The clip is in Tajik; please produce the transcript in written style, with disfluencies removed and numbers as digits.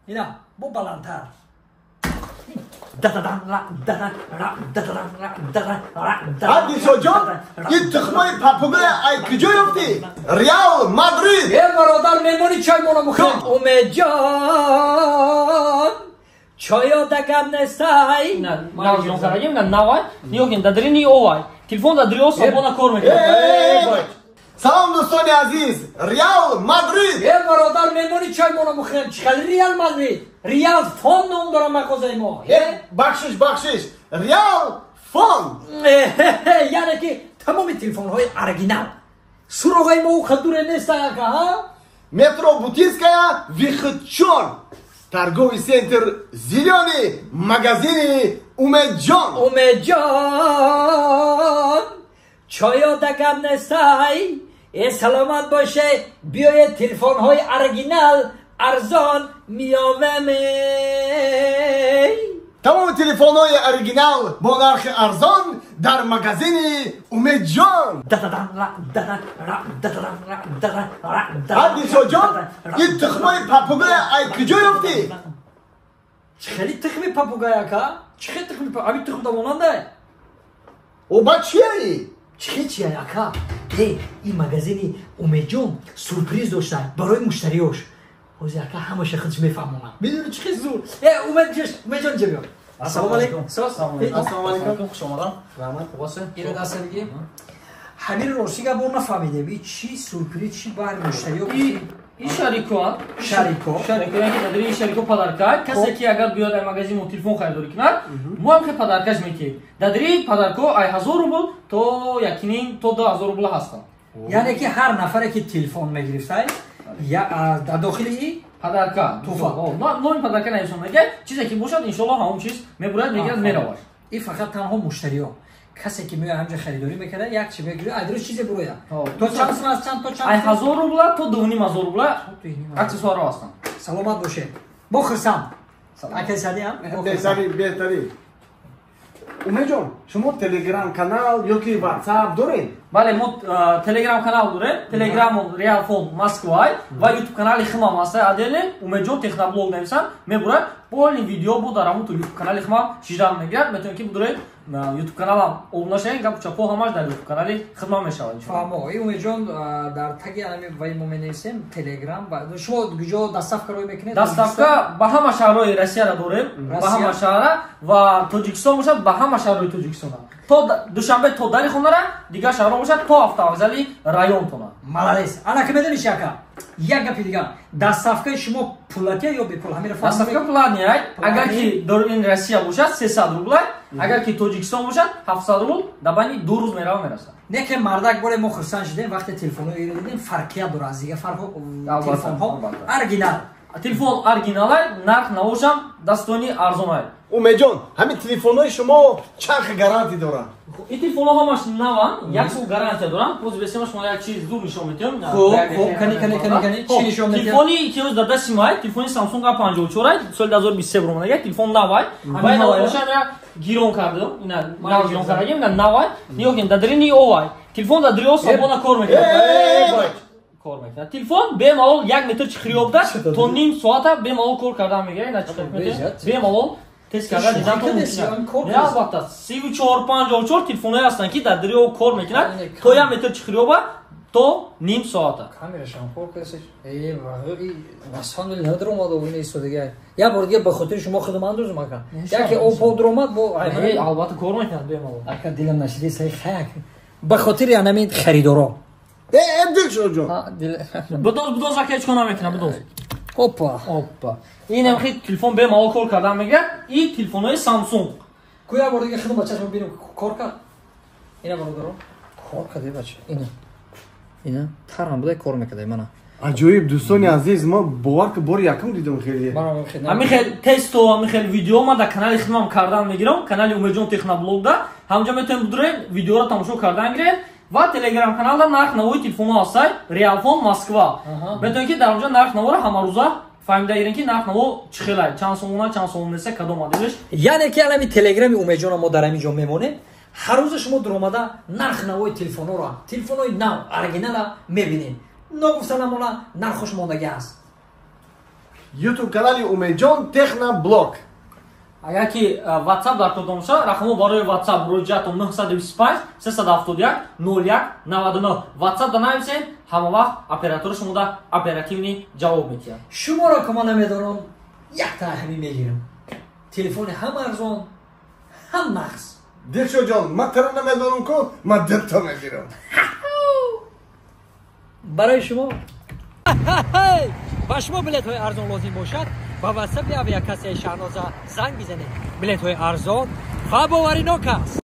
Ина бо баландтар. Дилшодҷон, ин тухмои попугая ай куҷо ёфтӣ? Реал Мадрид. Э, бародар, меҳмони чой мона мухем. Умедҷон, чойо дагам нестай. Навай, ниёкин дадрини овай. Телефон дадрио свободно кор мекунад. Салом, дӯстони азиз, Реал Мадрид. Э, бародар, меҳмони чой мона мухем. Чӣ хел Реал Мадрид? Реал Фон ном дора мағозаи мо. Бахшиш, бахшиш, Реал Фон. Яъне ки тамоми телефонҳои оригинал. Суроғаи мо қадуре неста, ака, ҳа? Метро Бутырская, выход 4, торговый центр «Зелёный», магазини Умедҷон. Умедҷон, чойо дагам нестай. Э, саломат боше, биёед, телефонҳои оригинал арзон меёваме. Тамоми телефонҳои оригинал бо нархи арзон дар магазини Умедҷон. Дилшодҷон, ин тухмои попугая ай куҷо ёфтӣ? Чӣ хели тухми попугай, ака? Чӣ хел тухми? Ами тухм дамонандай. Оба чияи? Чӣ хел чияй, ака? Э, ин магазини Умедҷон сюрприз дошта барои муштариёш. Ҳозир, ака, ҳамаша худш мефаҳмонам. Медони, чӣ хел зур? Э, Умедҷон, ҷа биё. Ассалому алайкум. Ассалому алайкум, хуш омадам. Раҳмат, хуб ҳастед? Иро даста бигир. Ҳамин рости гап, мо нафаҳмидем, и чӣ сюрприз, чӣ баҳри муштариё? И шарико. Шарико. Шарико, яъне дар ин шарико подарка. Касе ки агар биёд, ай магазин мо телефон харидорӣ кунад, мо ҳам хе подаркаш метиҳем. Дар ин подарко ай 1000 рубл то 1,5 то 2000 рубл ҳастанд. Яъне ки ҳар нафаре ки телефон мегирифтай, дар дохили и подарка туҳфа. Номи подарка нависон мегӯяд, чизе ки бошад, иншоалло, ҳамон чиз мебурад, мегирад, меравад. И фақат танҳо муштариё, касе ки меояд, ҳамҷа харидорӣ мекарда, як чи мегирад, айдро чизе бурояд. То чанд сум, аз чанд то чанд? Ай 1000 рубла то 2500 рубла аксессуарҳо ҳастанд. Саломат бошед, мо хурсанд, акай Садиам. Беҳтарин, беҳтарин. Умедҷон, шумо телеграм канал ё ки ватсап доред? Бале, мо телеграм канал дорем, телеграмон Реалфон Москвай, ва ютуб канали химам ҳаста отдельно, Умедҷон Техноблог нависанд, мебурад. Полный видео бо дар ҳамун ютуб канали химам шиждан мегирад. Метавонед ки бидоред, ютуб каналам обуна шавед, гапу чапо ҳамаш дар ютуб канали хидмат мешавад. Фаҳмо, и Умедҷон, дар таги анами вай мо менависем телеграм. Шумо куҷо доставка рӯй мекунед? Доставка ба ҳама шаҳрҳои Россияра дорем, ба ҳама шаҳра, ва Тоҷикистон бошад, ба ҳама шаҳрҳои Тоҷикистона, то Душанбе, то дари хонара, дигар шаҳрҳо бошад, то автовокзали районтона. Молодец. Ана ки медониш, ака, як гапи дигар: доставкаи шумо пулакия ё бепул? Ҳамира. Доставка платный. Агар ки ин Россия бошад, 300 рубла, агар ки Тоҷикистон бошад, 700 рубл. Дар байни 2 рӯз мерава, мерасад. Не ки мардак, боре мо хурсанд шудем, вақте телефонҳо дидем, фарқият дора аз дигар телефонҳо, оригинал. Телефон оригиналай, нарх навошам дастони арзонай. Умедҷон, ҳамин телефонҳои шумо чанд хел гарантия доранд? Ин телефонҳо ҳамаш наванд, як сол гарантия доранд. Боз бесема шумо як чиз зур нишон метиҳам. Хуб, хуб, кани, кани, кани, кани, чӣ нишон метиҳам? Телефони ки ҳоз дар дасти май, телефони Samsung A54 ай, соли 2023 баромадага, телефон навай. Ва ина бошам як гирон кардам, ина нав гирон кардагим, ина навай. Нигоҳ кунед, дар дарини овай. Телефон дар дарио свободно кор мекунад. Кор мекунад. Телефон бемалол 1 метр чихриёбда то ним соата бемалол кор кардан мегирад. Ина чихр метр бемалол тест карда дидан то мумкин. Не, албатта, 3454 телефонҳое ҳастанд, ки дар дарио кор мекунад то 1 метр чихриёба то ним соата. Камерашам кор кардаш. Э, на самом деле надромад, ина истодага. Як бор дига ба хотири шумо худам андозам, ака. Яке опо дромад бо. Албатта, кор мекунад бемалол. Ака, дилам нашиди сай хак. Ба хотири анамин харидоро. Э, Дилшодҷон. Бидоз, бидоз, ака, ҳеч кор намекунад, бидоз. Опа. Опа. Ин ҳам хел телефон бемалол кор кардан мегирад. И телефонҳои Samsung. Ку, як бор дига худам ба чашм бинам, кор кард. Ина, бародаро. Кор кард, бача. Ина. Ина тарам буда, кор мекард, мана. Аҷоиб, дӯстони азиз, ма бовар ки бори якум дидам хеле. Ҳамин хел тесту ҳамин хел видео ма дар канали хидмам кардан мегирам, канали Умедҷон Техноблогда. Ҳамҷа метавонем бидурем, видеоро тамошо кардан гирем, ва телеграм каналда нарх навои телефонҳо ҳастай, Реалфон Москва. Метавонем ки дар онҷо нарх наворо ҳамарӯза фаҳмида гирем, ки нарх наво чӣ хелай, чанд сомона, чанд сомон неста, кадом моделаш. Яъне ки алами телеграми Умедҷона мо дар ҳамин ҷо мемонем. Ҳар рӯза шумо дуромада нарх навои телефонҳоро, телефонҳои нав, оригинала мебинед. Ногуфта намона, нархош мондагӣ аст. Ютуб канали Умедҷон Техноблог. Агар ки WhatsApp дар кор бошад, рақамҳо барои WhatsApp муроҷиатон 925 371 01 99. WhatsApp да нависен, ҳама вақт оператори шумода оперативный ҷавоб медиҳад. Шуморо ки ман намедонам, якта ҳамин мегирам. Телефони ҳам арзон, ҳам нағз. Дилшодҷон, ман тара намедонам ку, ман дилта мегирам. Барои шумо ба шумо билетҳои арзон лозим бошад, ба ватсапи авиакассаи Шаҳноза занг бизанед. Билетҳои арзон ва боваринок аст.